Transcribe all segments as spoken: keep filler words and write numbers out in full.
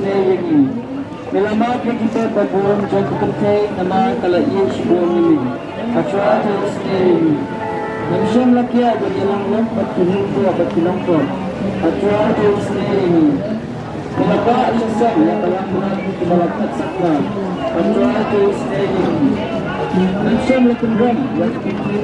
Ïa ngi. Me la map ïa ki pep ba bun jong ka kynthei namar ka la ïeit shibun ïa me. Ka Trai to isynei ïa ngi. Ngim shym la kiar ban ïalang lok bad ki hynriew bad ki nongpop. Ka Trai to isynei ïa ngi. Me la bah sha seng ïa ka ïing bnai kiba la phet sakma. Ka Trai to isynei ïa ngi. Ngim shym la kynrem ïa ka kynthei.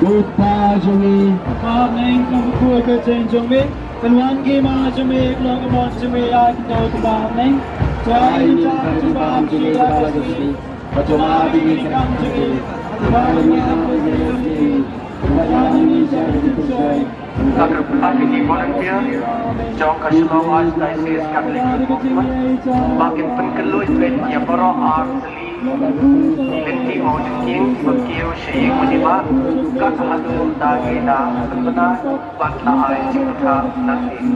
Ko Pa jong ngi. Kpa neng ka khuid ka jingim jong me. Kan wan ki ma jong me, ka long ka mon jong me, ïa ki to ka ba neng. Jai ni ka jong ba jong me, ïa ka jong me. Ka jong ma bi ni ka jong me. Ka jong ma bi ni ka jong me. Ka jong ma bi ni ka jong me. Ka kyrpad ïa ki volunteer jong ka Shillong Archdiocese Catholic Youth Movement ba kin pynkylluid beit ïa baroh ar tylli ki lynti mawjynkieng kiba kiew sha ïing manyngkong, kat haduh da ngi da pynbna bad la ai jingpyrkhat na ki.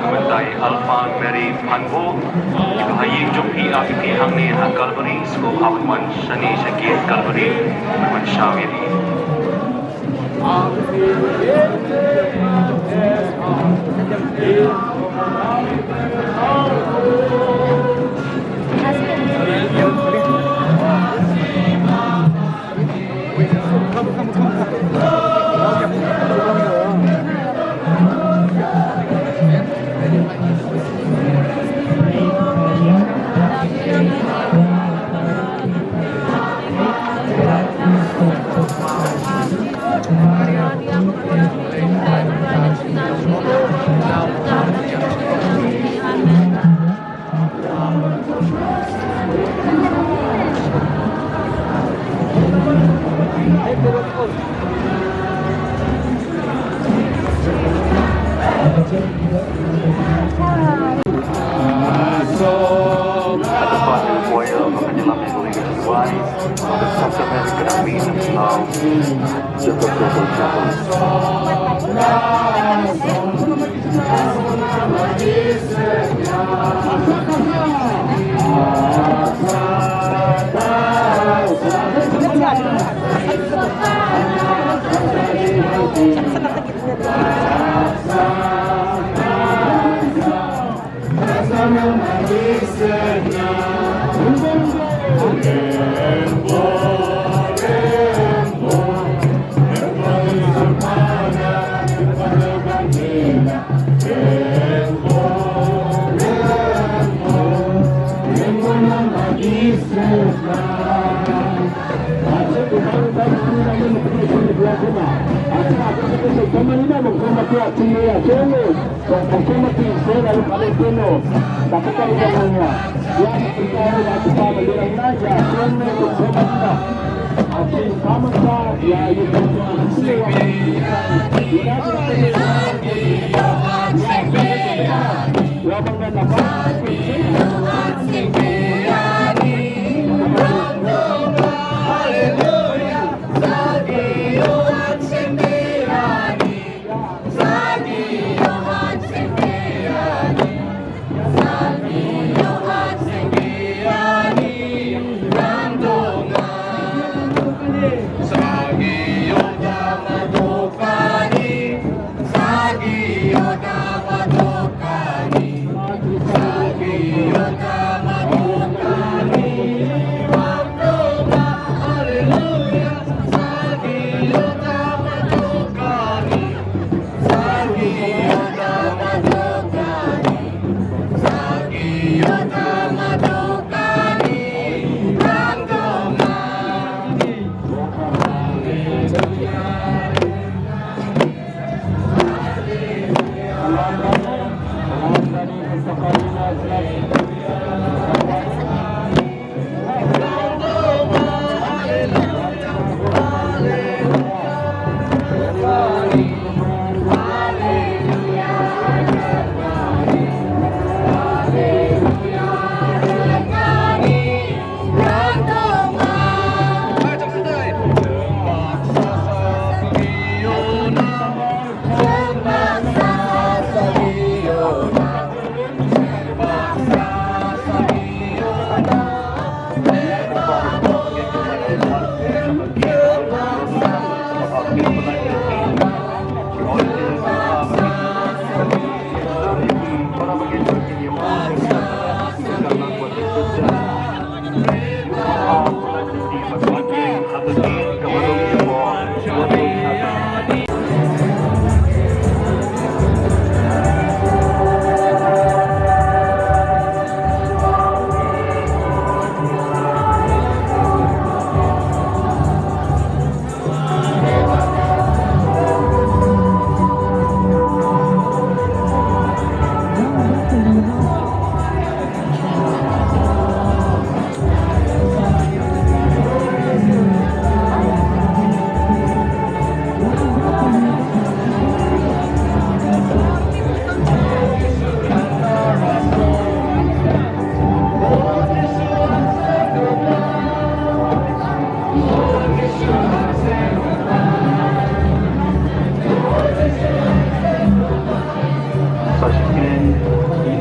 Ka mynta i Alpha Mary Phanbo, ha ïing jong phi, ap ïa phi hangne ha Calvary, sngewbha ban wan shane sha gate Calvary, ban wan shaw ïa phi.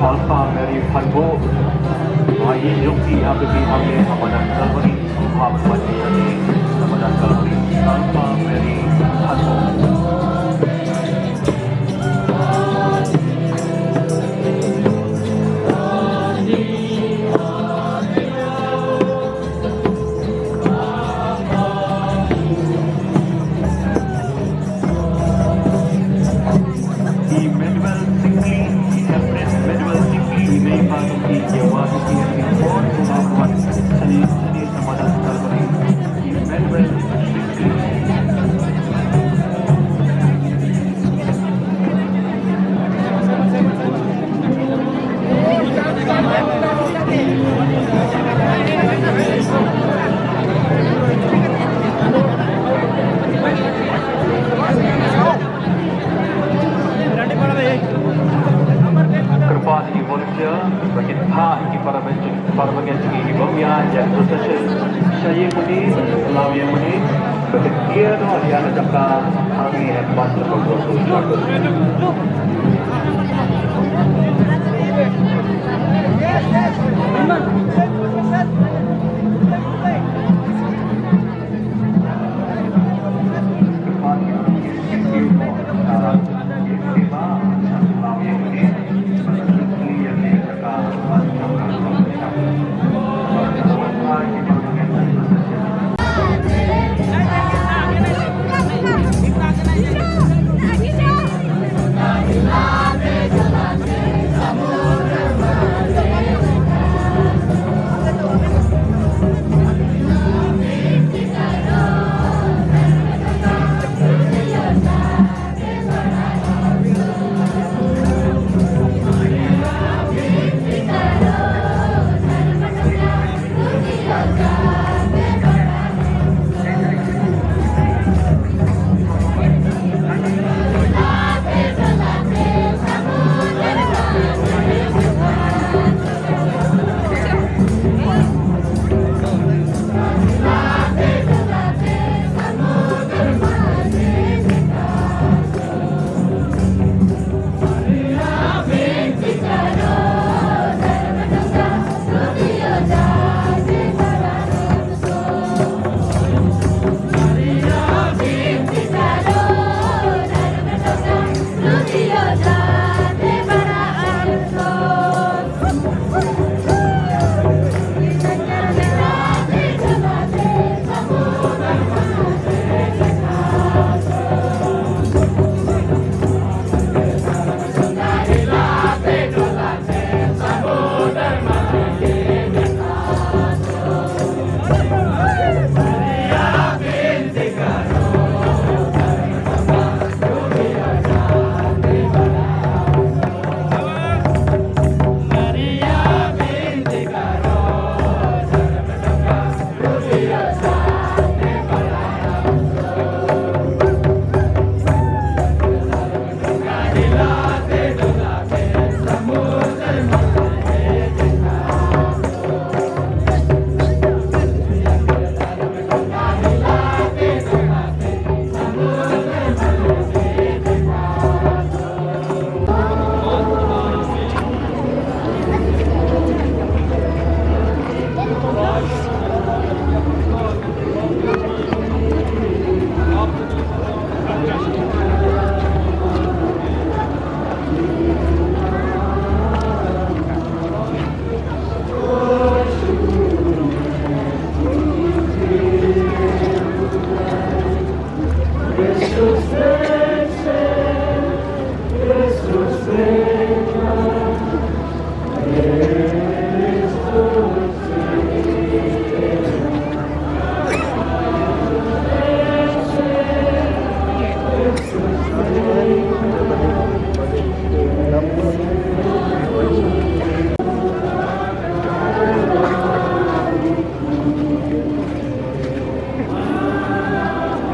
Alpha Mary Phanbo. Ai jong ki ap ki ap ha madan Kalvari. Ap ki ap ha madan Kalvari. Alpha Mary Phanbo. Ki Medwell Singli, ki Captain Medwell Singli, i mei i pa jong ki, ki ïa wad ïa ki ha kine ki por, kumba ki wan shane, shane sha madan Kalvari. Ki Medwell Singli. Kyrpad ïa ki volunteer ba kin phah ïa ki para bangeit, para bangeit jong ngi ki bym ïaid ïa ka procession sha ïing mane, law ïing mane, ba kin clear noh ïa ka jaka hangne ha Pastor Control Road.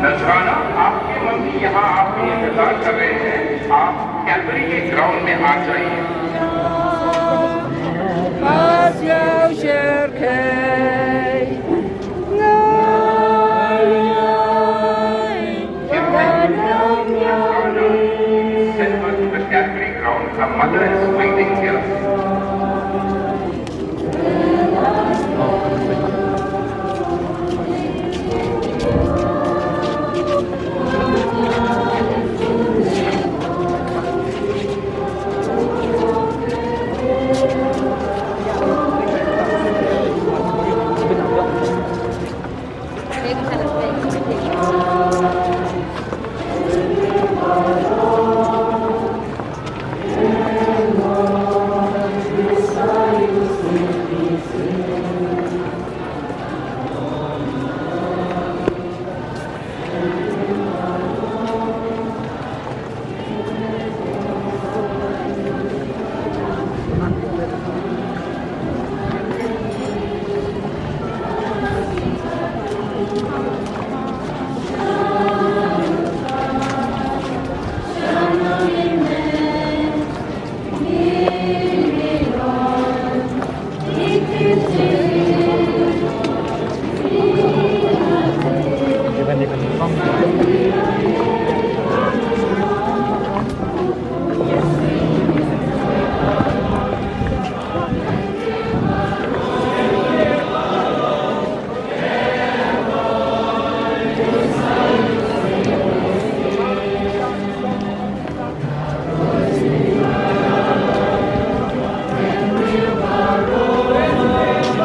नजराना, आपके मम्मी यहाँ आपका इंतजार कर रहे हैं, आप कैलवरी के ग्राउंड में आ जाइए।